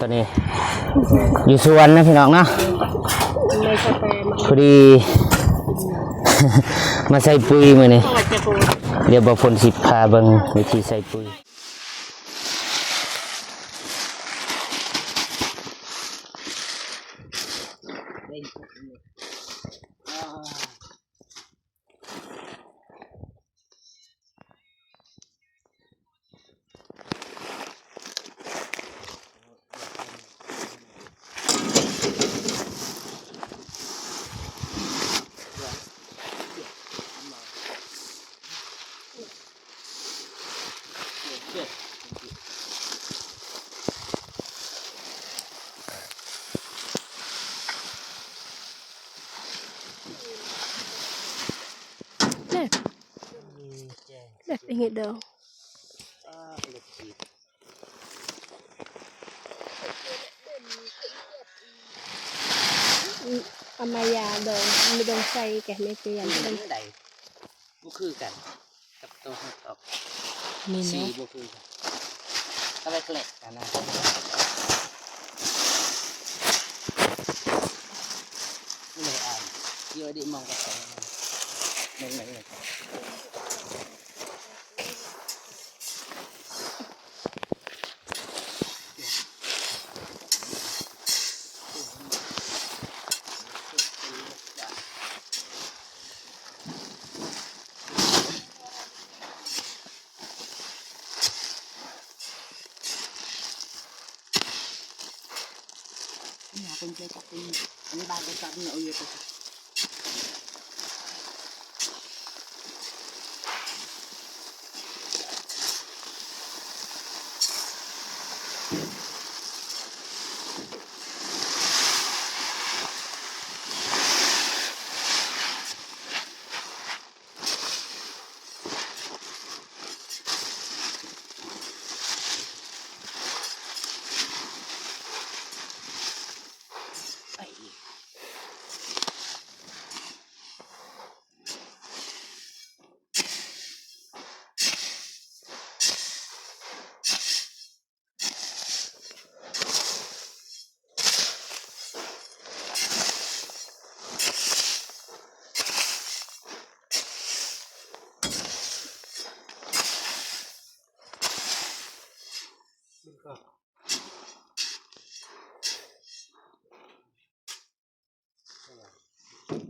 ຕອນນີ້ຢູ່ສວນນະພີ່ນ້ອງເນາະ ໄດ້ສະແປມາ ພໍດີ ມາໃສ່ປຸຍມື້ນີ້ ເພາະວ່າຈະປູກ ດຽວບ່າວຝົນຊິພາເບິ່ງວິທີໃສ່ປຸຍ. ແບບ ແບບເຮັດດອກ ອາມາຢາດອກ ມີດອກໃສ່ແກະແມ່ເຕີຍນ ມັນໄດ້ ບໍ່ຄືກັນກັບໂຕເຮັດອອກ ນີ້ນະ ສີບໍ່ຄືກັນ ກໍເລັກໆ ອັນນັ້ນ ນີ້ແຫຼະ ອ່ານ ຢູ່ດີມອງກັບໄປ ແມ່ນໆ.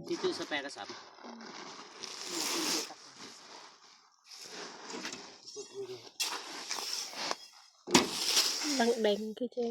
ທີ່ ທີ່ສະແປກະສັບ ຕັ້ງແດງຄືຈັ່ງ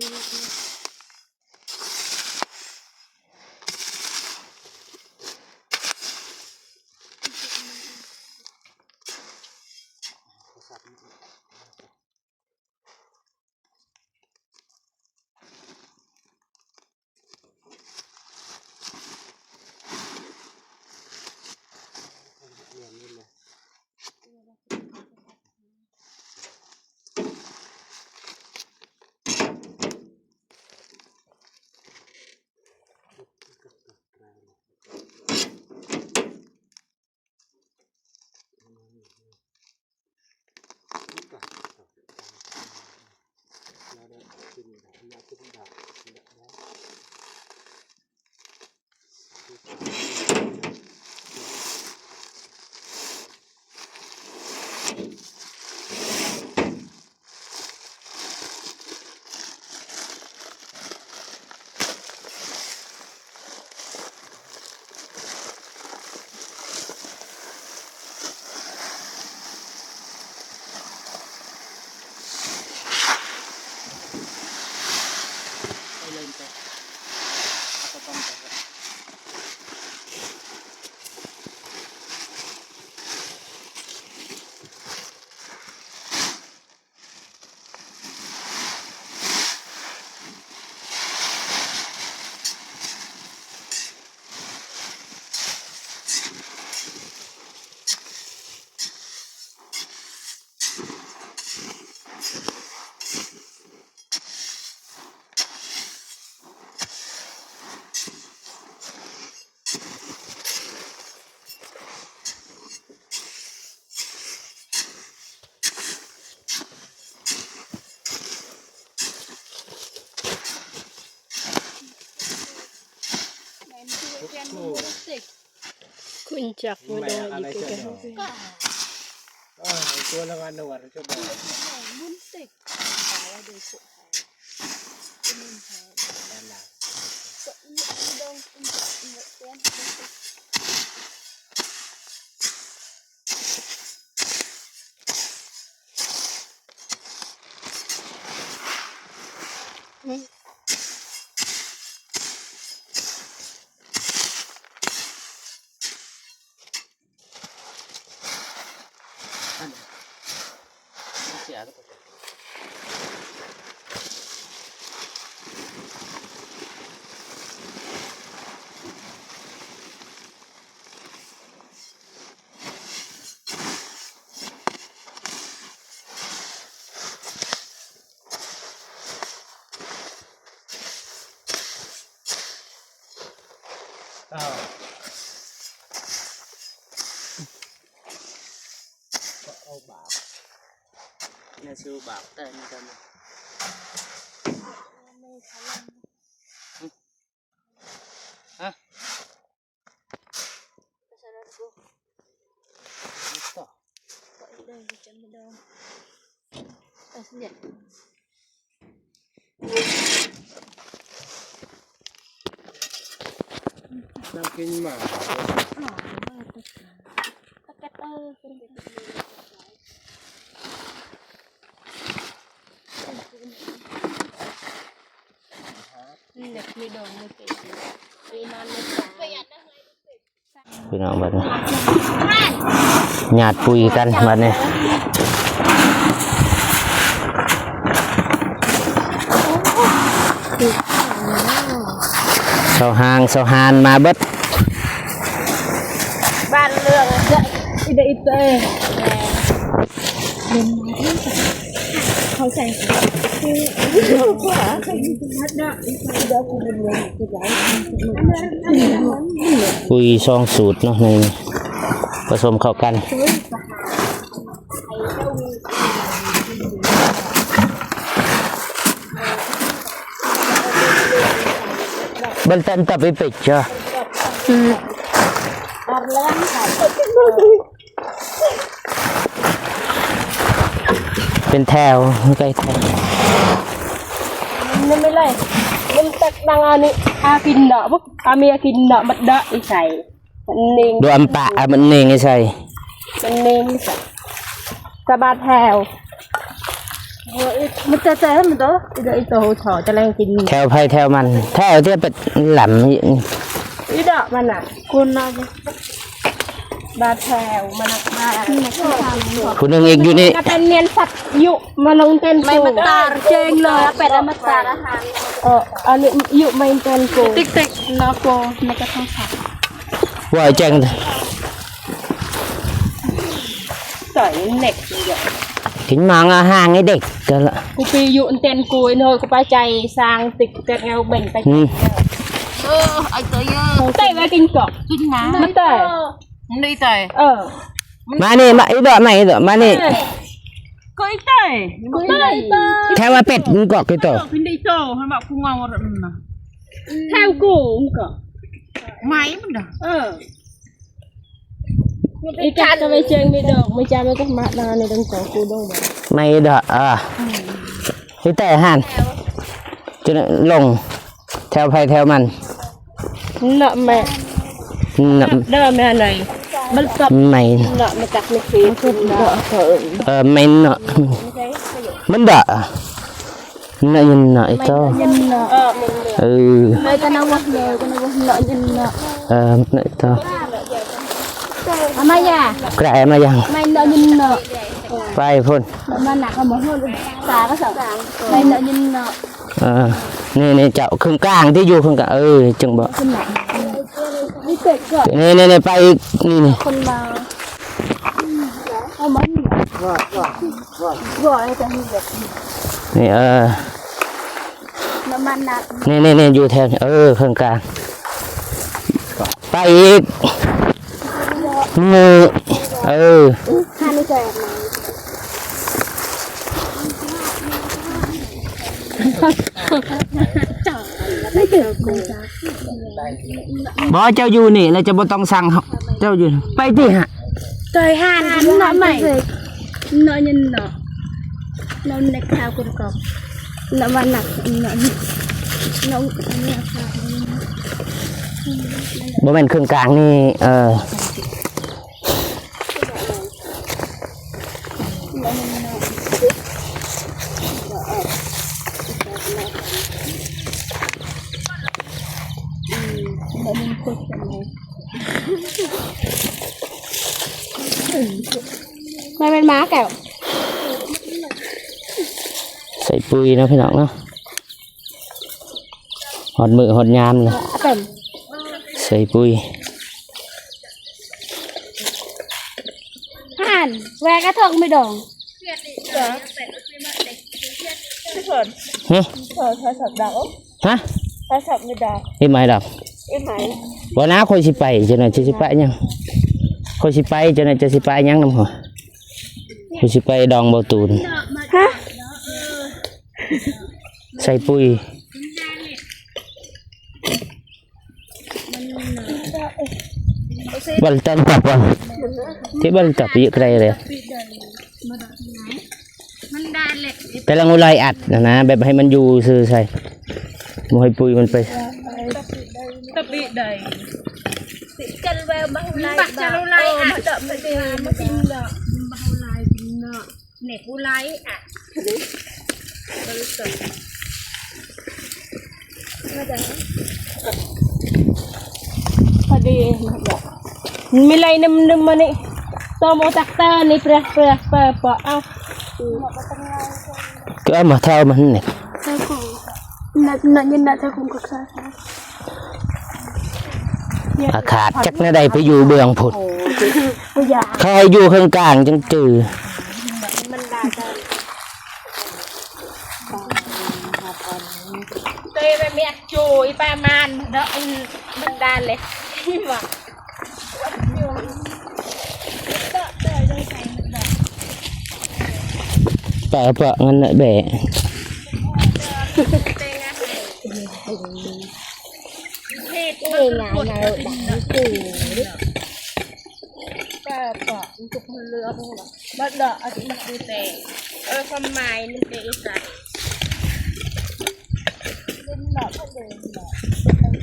Buntik. Kuncak. Buntik. Ini dah kena dong, mesti. Ini mana? ພີ່ນ້ອງ ບັດນີ້ຍາດປຸຍກັນບັດນີ້ ເສົາຫ້າງເສົາຫານມາເບິດ ບ້ານເລື່ອງເດີ ອີເດອີເຕ ເຂົາໃສ່ ປຸຍສອງສູດເນາະ ໃນນີ້ ປະສົມເຂົ້າກັນ ເບິ່ງແຕ່ນຕະໄປເປັກເຈົ້າ ອືມ. ເປັນແຖວ ໃກ້ແຖວ ມັນໄດ້ ມັນຕັກດັງອັນນີ້ ອາກິນເນາະ ອາເມຍກິນເນາະ ມັນເດາະອີໃສ່ ມັນເນັງ ໂດອຳປະ ອາ ມັນເນັງອີໃສ່ ມັນເນັງອີໃສ່ ສະບາດແຖວ ເອີ ມັນແຕ່ແຕ່ມັນໂຕ ອີໂຕ ອີໂຕ ໂຕ ຈະແລງກິນ ແຖວໃຜແຖວມັນ ແຖວທີ່ເປັນ ລຳ ອີດອກມັນນະ ຄຸນນະ ບາດແຖວມັນນະ ຜູ້ໜຶ່ງອີກຢູ່ນີ້ ກະເປັນມຽນສັດ ຢູ່ມາລົງເຕັນ ໄມ້ມະຕານ ເຈີງເລີຍ ເປັນອະມະຕະ ເອີ ອັນນີ້ຢູ່ໄມ້ເຕັນໂກ ຕິກໆ ນາໂກ ມັນກະທັງສັດ ວ່າແຈ້ງ ໃສ່ເນັກ ກິນມັງອາຫານໃຫ້ເດັກກັນລະ ກູປີຢູ່ອັນແຕນກູນເຮີຍ ກູປາໃຈສາງຕິກແຕນເງົາເບັນໄປ ອືມ ເອີ ໄອ້ເຕີຍ ໄຕ້ວ່າກິນກອກ ກິນນະ ມັນແຕ່ ມັນໄດ້ໃສ່ ເອີ ມານີ້ ມາ ອີດອກ ມາ ອີດອກ ມານີ້ ເອີ ກອຍໄຕ້ ກອຍໄຕ້ ແຖວວ່າເປັດ ມັນກອກ ກິນໂຕ ກິນໄດ້ໂຕ ໃຫ້ບັກກູເງົາ ແຖວກູມັນກອກ ໄມ້ມັນດາ ເອີ. ອີກະກະໄປເຈີງໃນດອກ ໄມ້ຈາມແລ້ວກະມາດາໃນດັງກອງຄູດົງ ໄມ້ດອກ ເອີ ນີ້ແຕ່ຫັ້ນ ຈົນລົງແຖວໃຜແຖວມັນ ເນາະແມ່ ເນາະ ເດີແມ່ໃນ ມັນກັບ ໄມ້ ເນາະ ມັນກັບໃນເຂດ ເອີ ໄມ້ເນາະ ມັນດອກ ເນາະ ຍິນເນາະ ອີໂຕ ເອີ ເອີ ເນາະ ຍິນເນາະ ເອີ ເນາະ ອີໂຕ ອາມາຢາ ກະອາມາຢາ ໄມ້ເນາະ ຍິນເນາະ ໄປພຸ້ນ ມັນນະ ກະບໍ່ຮູ້ ສາກະສາ ໄມ້ເນາະ ຍິນເນາະ ເອີ ນີ້ ນີ້ເຈົ້າ ເຄິ່ງກາງ ທີ່ຢູ່ເຄິ່ງກາງ ເອີ ຈຶ່ງບອກ ນີ້ ນີ້ ນີ້ ໄປອີກ ນີ້ ນີ້ ຄົນມາ ເອົາມາ ນີ້ ເອີ ນ້ຳມັນນະ ນີ້ໆໆ ຢູ່ແຖວນີ້ ເອີ ເຄິ່ງກາງ ໄປອີກ ນີ້ ເອີ ນີ້ ບໍ່ ເຈົ້າຢູ່ນີ້ແລ້ວ ເຈົ້າບໍ່ຕ້ອງສັ່ງ ເຈົ້າຢູ່ ໄປຕິຫະ ເຄີຍຫັ້ນ ເນາະໃໝ່ ເນາະ ເນາະ ເນາະ ເນາະ ເນາະ ເນາະ ເນາະ ບໍ່ແມ່ນເຄື່ອງກາງນີ້ ເອີ. ມັນເປັນໝາແກ້ວ ໃສ່ປຸ໋ຍເນາະ ພີ່ນ້ອງເນາະ. ຮອດມື້ຮອດຍາມແລ້ວ ໃສ່ປຸ໋ຍ ຫັ້ນ ແວກະທົງໄມ່ດອງ ຮະ ໂທລະສັບດັງ ຮະ ໂທລະສັບໄມ່ດັງ ເອີ ໄມ້ດັງ ເອີ ໄມ້ ບໍ່ນາ ຂ້ອຍຊິໄປ ຈັ່ງໃດ ຊິໄປຫຍັງ ຂ້ອຍຊິໄປ ຈັ່ງໃດ ຈະຊິໄປຫຍັງນຳຂ້ອຍ ຂ້ອຍຊິໄປດອງເບົາຕູນ ຮະ. ໃສ່ປຸ໋ຍ ບັນຕັນຕັບວ່າ ທີ່ບັນຕັບຢູ່ໃກ້ເລີຍ ມັນໄດ້ແຫຼະ ກຳລັງອຸໄລອັດນະ ແບບໃຫ້ມັນຢູ່ຊື່ໃສ່ ບໍ່ໃຫ້ປຸ໋ຍມັນໄປ ຕະບິໄດ້ ຈັນແວວບັກອຸໄລ ບັກຈັນອຸໄລອັດ ເອີ ມັນດອກ ມັນເປັນ ມັນເປັນດອກ ບັກອຸໄລເນາະ. ເນັດບໍ່ໄຫຼອະ ບໍລິສຸດ ມາຈາກ ພໍດີ ມີໄລໜຶ່ມໆ ມານີ້ ໂຕໂມຕັກເຕີນີ້ ເປະໆ ເປະໆ ເອົາ ກໍເອົາມາເທົ່າມັນນີ້ ເຈົ້າຂອງ ນະ ນະ ຍິນນະ ເຈົ້າຂອງກໍ ອາຄາດຈັກແນວໃດໄປຢູ່ເບື້ອງພຸ້ນ ເຂົາໃຫ້ຢູ່ເຄິ່ງກາງຈັ່ງຈື່ ເຕະແບບແມ່ນໂຈຍປະມານເນາະ ມັນດານເລີຍວ່າ ປະປະ ເງິນນະແບະ ເຮັດ ເອີ ງານເຮົາດັງເກີນ ແຕ່ກໍມັນທຸກເລື່ອງ ບັດເນາະ ອາທິດມັນຄືແຕ່ ເອີ ຄວາມໝາຍມັນເປັນອີ່ຫຍັງ ເປັນເນາະ ເພິ່ນເດີເນາະ ເປັນໄປ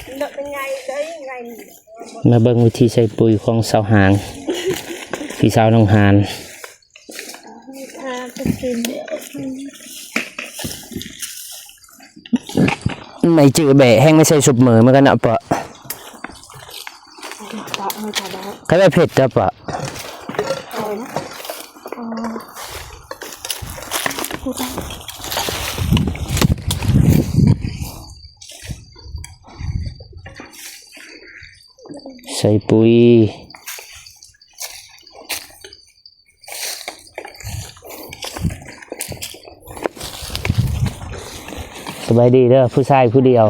ໄປ ເນາະ ເປັນໄງເດີ ໄງ ມາເບິ່ງວິທີໃສ່ປຸ໋ຍຂອງສາວຫາງ ພີ່ສາວນ້ອງຫານ. ໃນຈື່ແບະແຮງໄດ້ໃສ່ຊຸບມືມັນກໍເນາະເປາະ ກໍໄດ້ເຜັດແລ້ວເປາະ ໃສ່ປຸ໋ຍ. ສະບາຍດີເດີ ຜູ້ຊາຍຜູ້ດຽວ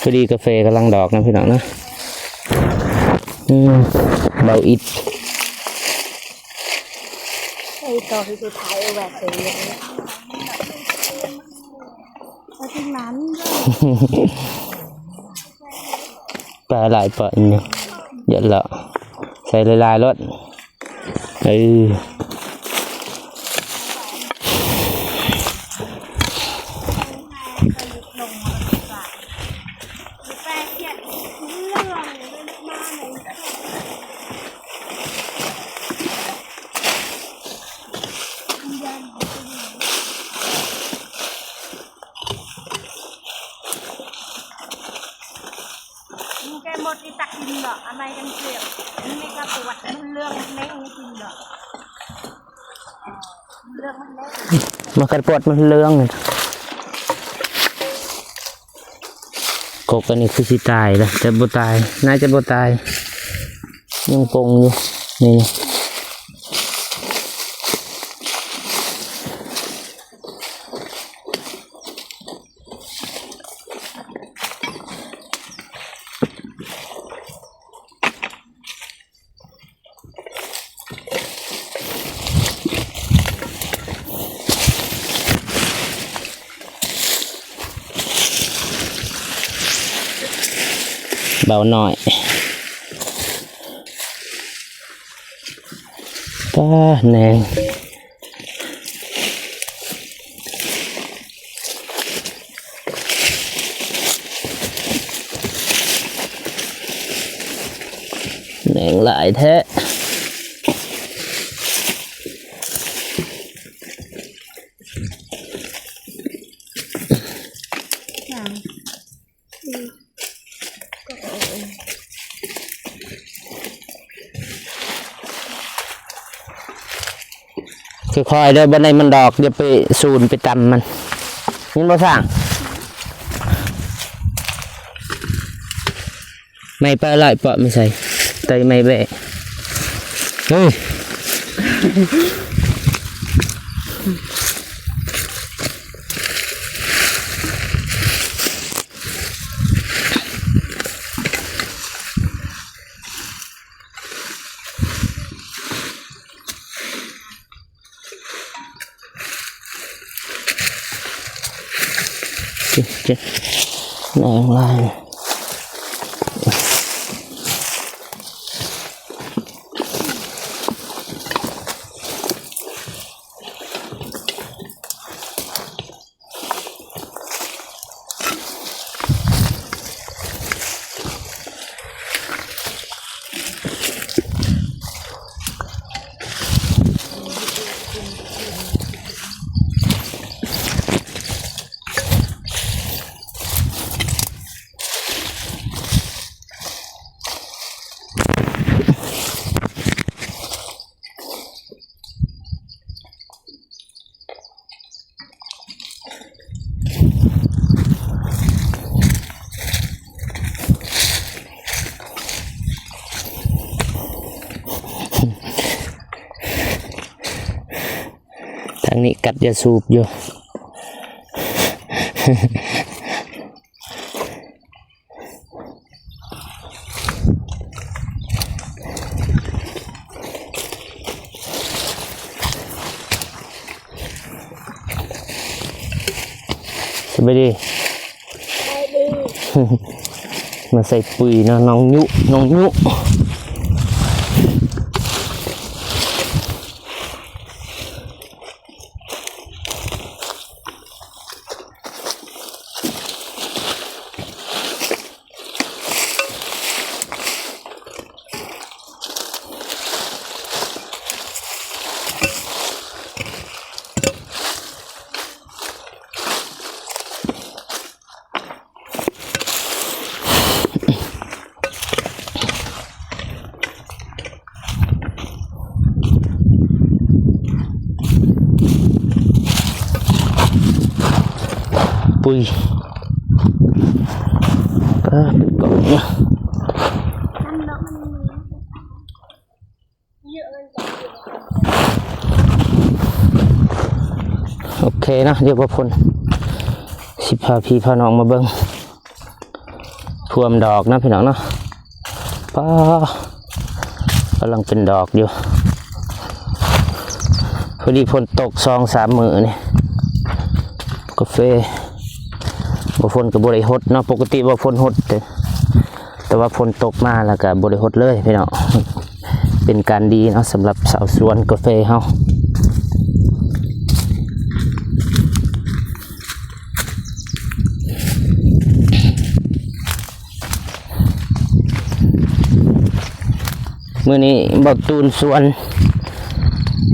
ພໍດີກາເຟກຳລັງດອກນະພີ່ນ້ອງນະ ອືມ ເບົາອິດ ໄປຕໍ່ທີ່ສຸດທ້າຍແຫວກເລີຍ. ປາຫຼາຍປາອີ່ຫຍັງ ຢ່າເລາະ ໃສ່ຫຼາຍໆໂລດ ເອີ. ມັນແກ້ໝົດອີຕັກກິນເນາະ ອາໄມກັນເຈັບ ມັນມີກະປວດ ມັນເລື່ອງ ມັນແນງກິນເນາະ ເລື່ອງມັນແນງ ມັນກະປວດ ມັນເລື່ອງ. ກົກອັນນີ້ຄືຊິຕາຍລະ ແຕ່ບໍ່ຕາຍ ໜ້າຈະບໍ່ຕາຍ ຍັງປົງຢູ່ ນີ້. ເ ເບົານ້ອຍ. ປ້າ ແໜງ ແໜງຫຼາຍແທ້. ຄ່ອຍໆເດີ ບໍ່ໄດ້ມັນດອກ ຢ່າໄປສູນໄປຕຳມັນ ຍິນບໍ່ຊ່າງ? ໄມ້ປາຫຼາຍເປາະມາໃສ່ ໄຕໄມ້ແບ້ ເຮີ້ຍ. ເຈັບ ແນງລາຍ. ທາງນີ້ກັດຢາສູບຢູ່. ສະບາຍດີ ສະບາຍດີ ມາໃສ່ປຸ໋ຍເນາະ ນ້ອງຍຸ ນ້ອງຍຸ. ປຸ໋ຍ ອ່າ ເປັນກອງເນາະ. ໂອເຄເນາະ ດຽວບ່າວພົນຊິພາພີ່ພານ້ອງມາເບິ່ງພວມດອກເນາະພີ່ນ້ອງເນາະ. ປ້າ ກຳລັງເປັນດອກຢູ່ ພໍດີຝົນຕົກສອງສາມມື້ນີ້ ກາເຟບ່າວພົນກໍບໍ່ໄດ້ຫົດເນາະ. ປົກກະຕິບ່າວພົນຫົດເດ້ ແຕ່ວ່າຝົນຕົກມາແລ້ວກໍບໍ່ໄດ້ຫົດເລີຍພີ່ນ້ອງ. ເປັນການດີເນາະ ສຳລັບຊາວສວນກາເຟເຮົາ. ມື້ນີ້ບ່າວຕູນຊວນ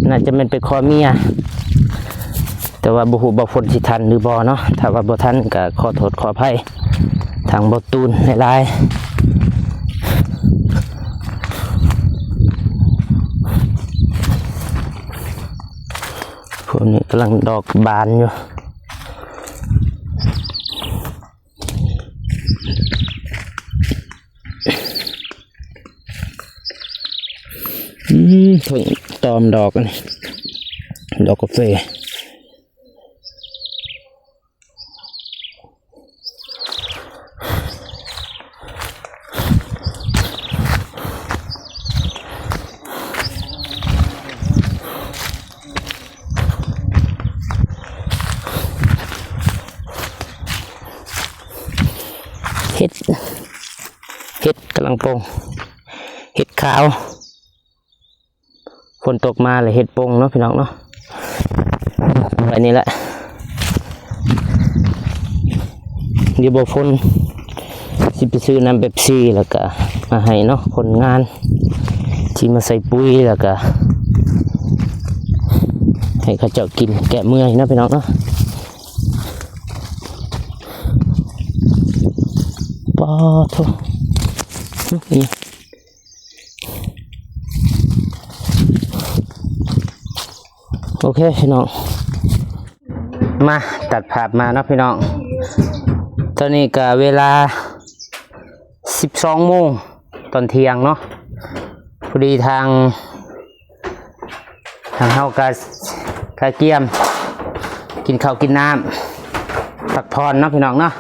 ໜ້າຈະແມ່ນໄປຂໍເມຍ ແຕ່ວ່າບໍ່ຮູ້ບ່າວພົນຊິທັນຫຼືບໍ່ເນາະ. ຖ້າວ່າບໍ່ທັນກໍຂໍໂທດຂໍອະໄພທາງບ່າວຕູນຫຼາຍໆ. ພວກນີ້ກຳລັງດອກບານຢູ່. ອືມ ເພິ່ງຕອມດອກ ອັນນີ້ ດອກກາເຟ. ເຮັດ ເຮັດ ກຳລັງປົ່ງເຫັດຂາວ. ຝົນຕົກມາແລ້ວເຫັດປົ່ງເນາະພີ່ນ້ອງເນາະ. ໄວ້ນີ້ແຫຼະ ດຽວບໍ່ຝົນຊິໄປຊື້ນ້ຳເປັບຊີ ແລ້ວກະມາໃຫ້ເນາະ ຄົນງານທີ່ມາໃສ່ປຸ໋ຍ ແລ້ວກະໃຫ້ເຂົາເຈົ້າກິນແກ້ເມື່ອຍເນາະພີ່ນ້ອງເນາະ. ປາໂທ້ ໂອເຄພີ່ນ້ອງ ມາຕັດພາບມາເນາະພີ່ນ້ອງ. ຕອນນີ້ກະເວລາສິບສອງໂມງຕອນທ່ຽງເນາະ. ພໍດີທາງ ທາງເຮົາກະ ກະກຽມກິນເຂົ້າກິນນ້ຳ ພັກຜ່ອນເນາະພີ່ນ້ອງເນາະ.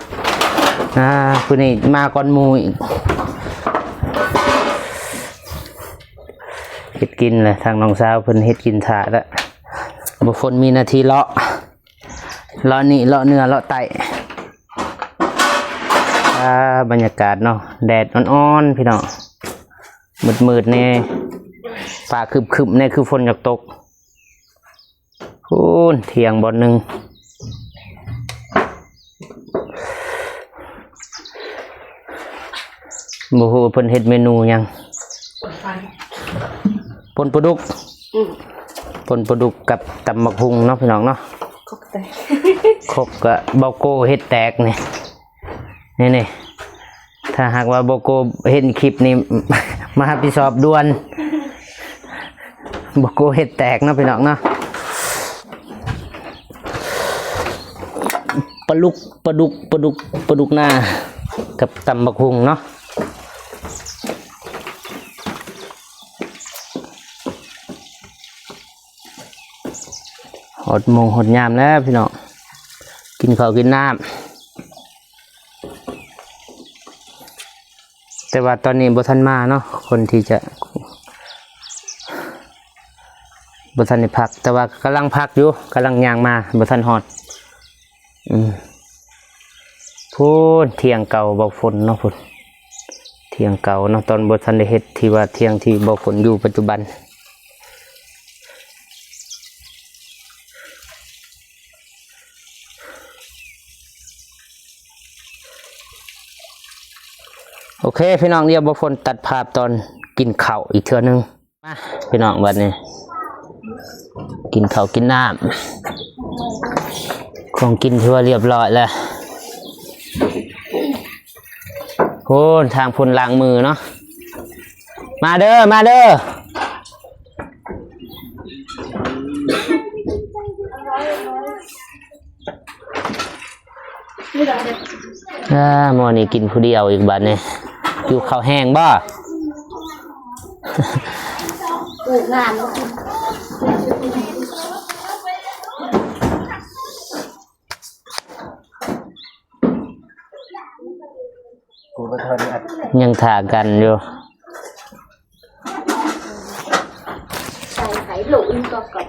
ອ່າ ມື້ນີ້ມາກ່ອນໝູ່ອີກ ເຮັດກິນແຫຼະ. ທາງນ້ອງສາວເພິ່ນເຮັດກິນຖ້າລະ ບໍ່ຝົນມີໜ້າທີ່ເລາະ ເລາະນີ້ເລາະເໜືອເລາະໃຕ້. ອ່າ ບັນຍາກາດເນາະ ແດດອ່ອນໆ ພີ່ນ້ອງ ມືດໆ ແດ່ ຟ້າຄຶ້ມໆ ແດ່ ຄືຝົນຢາກຕົກ. ພຸ້ນ ທ່ຽງບ່ອນໜຶ່ງ ບໍ່ຮູ້ວ່າເພິ່ນເຮັດເມນູຫຍັງ. ປົ່ນປາດຸກ ອືມ ປົ່ນປາດຸກກັບຕຳບັກຫຸ່ງເນາະພີ່ນ້ອງເນາະ. ຄົກແຕກ ຄົກກະເບົາໂກ້ເຮັດແຕກນີ້ ນີ້ໆ. ຖ້າຫາກວ່າບໍ່ໂກເຫັນຄລິບນີ້ ມາຮັບຜິດຊອບດ່ວນ ບໍ່ໂກເຮັດແຕກເນາະພີ່ນ້ອງເນາະ. ປາດຸກ ປາດຸກ ປາດຸກ ປາດຸກນາກັບຕຳບັກຫຸ່ງເນາະ. ຮອດໂມງຮອດຍາມແລ້ວພີ່ນ້ອງ ກິນເຂົ້າກິນນ້ຳ. ແຕ່ວ່າຕອນນີ້ບໍ່ທັນມາເນາະ ຄົນທີ່ຈະ ບໍ່ທັນໄດ້ພັກ ແຕ່ວ່າກຳລັງພັກຢູ່ ກຳລັງຍ່າງມາ ບໍ່ທັນຮອດ. ອືມ ພຸ້ນ ທ່ຽງເກົ່າເບົາຝົນເນາະ ພຸ້ນ ທ່ຽງເກົ່າເນາະ ຕອນບໍ່ທັນໄດ້ເຮັດ ທີ່ວ່າທ່ຽງທີ່ເບົາຝົນຢູ່ປັດຈຸບັນ. ໂອເຄພີ່ນ້ອງ ດຽວເບົາຝົນຕັດພາບຕອນກິນເຂົ້າອີກເທື່ອໜຶ່ງ. ມາພີ່ນ້ອງ ບັດນີ້ກິນເຂົ້າກິນນ້ຳ ຂອງກິນຖືວ່າລຽບຮ້ອຍແລ້ວ. ໂອ້ ທາງພຸ້ນລ້າງມືເນາະ. ມາເດີ ມາເດີ. ອ່າ ໝໍນີ້ກິນຜູ້ດຽວອີກບາດນີ້ ຫິວເຂົ້າແຮງບໍ່? ປູກງານ ກູບໍ່ທັນອັດ ຍັງຖ້າກັນຢູ່. ໃສ່ໄຂ່ລົງກໍກັບ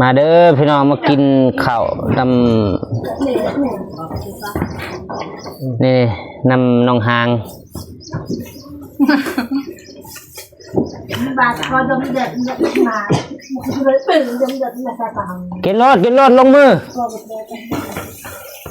ມາເດີພີ່ນ້ອງ ມາກິນເຂົ້ານຳ ນີ້ ນຳນ້ອງຫາງ. ກິນໂລດ ກິນໂລດ ລົງມື. ໂ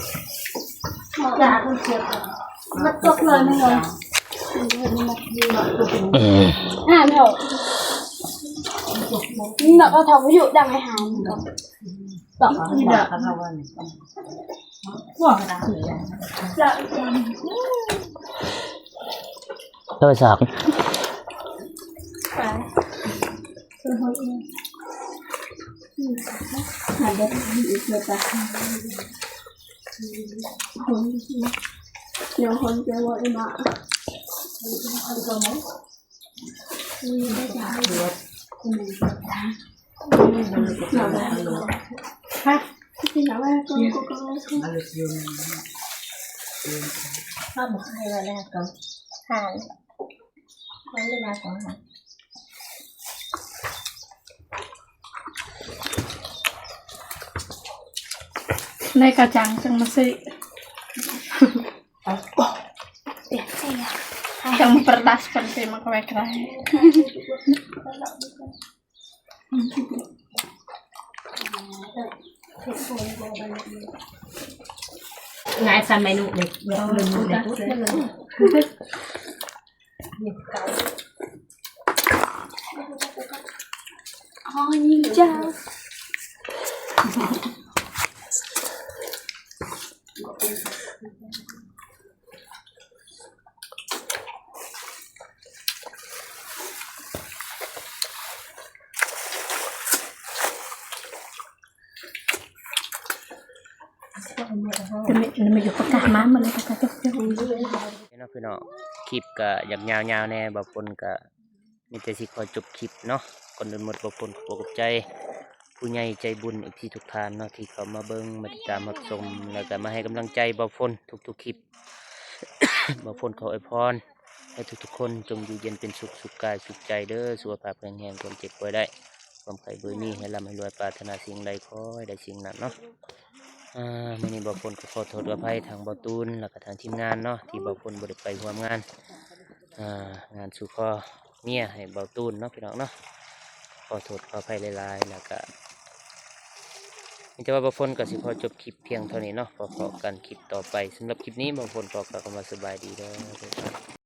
ທລະສັບ Nai kacang sing masih. Yang berdaskan tema kue kerai. Ngai sampai nu deh. Oh, ini jah. ເນາະພີ່ນ້ອງ ຄລິບກະຢາກຍາວໆແດ່ ບ່າວຝົນກະມີແຕ່ຊິຂໍຈົບຄລິບເນາະ. ກ່ອນອື່ນໝົດ ບ່າວຝົນຂໍຂອບໃຈຜູ້ໃຫຍ່ໃຈບຸນ ເອັຟຊີ ທຸກທ່ານເນາະ ທີ່ເຂົ້າມາເບິ່ງ ມາຕິດຕາມຮັບຊົມ ແລ້ວກະມາໃຫ້ກຳລັງໃຈບ່າວຝົນທຸກໆຄລິບ. ບ່າວຝົນຂໍອວຍພອນໃຫ້ທຸກໆຄົນຈົ່ງຢູ່ເຢັນເປັນສຸກ ສຸກກາຍສຸກໃຈເດີ້ ສຸຂະພາບແຂງແຮງ ຄວາມເຈັບບໍ່ໃຫ້ໄດ້ ຄວາມໄຂ້ບໍ່ມີ ໃຫ້ລ່ຳໃຫ້ລວຍ ປາດຖະໜາສິ່ງໃດຂໍໃຫ້ໄດ້ສິ່ງນັ້ນເນາະ. ອ່າ ມື້ນີ້ບ່າວຝົນກໍຂໍໂທດຂໍອະໄພທາງບ່າວຕູນ ແລ້ວກໍທາງທີມງານເນາະ ທີ່ບ່າວຝົນບໍ່ໄດ້ໄປຮ່ວມງານ ອ່າ ງານສູ່ຂໍເມຍໃຫ້ບ່າວຕູນເນາະ ພີ່ນ້ອງເນາະ. ຂໍໂທດຂໍອະໄພຫຼາຍໆ ແລ້ວກໍມີແຕ່ວ່າບ່າວຝົນກໍຊິຂໍຈົບຄລິບພຽງເທົ່ານີ້ເນາະ. ພໍ້ກັນຄລິບຕໍ່ໄປ. ສຳລັບຄລິບນີ້ ບ່າວຝົນຂໍກ່າວຄຳວ່າສະບາຍດີເດີ້.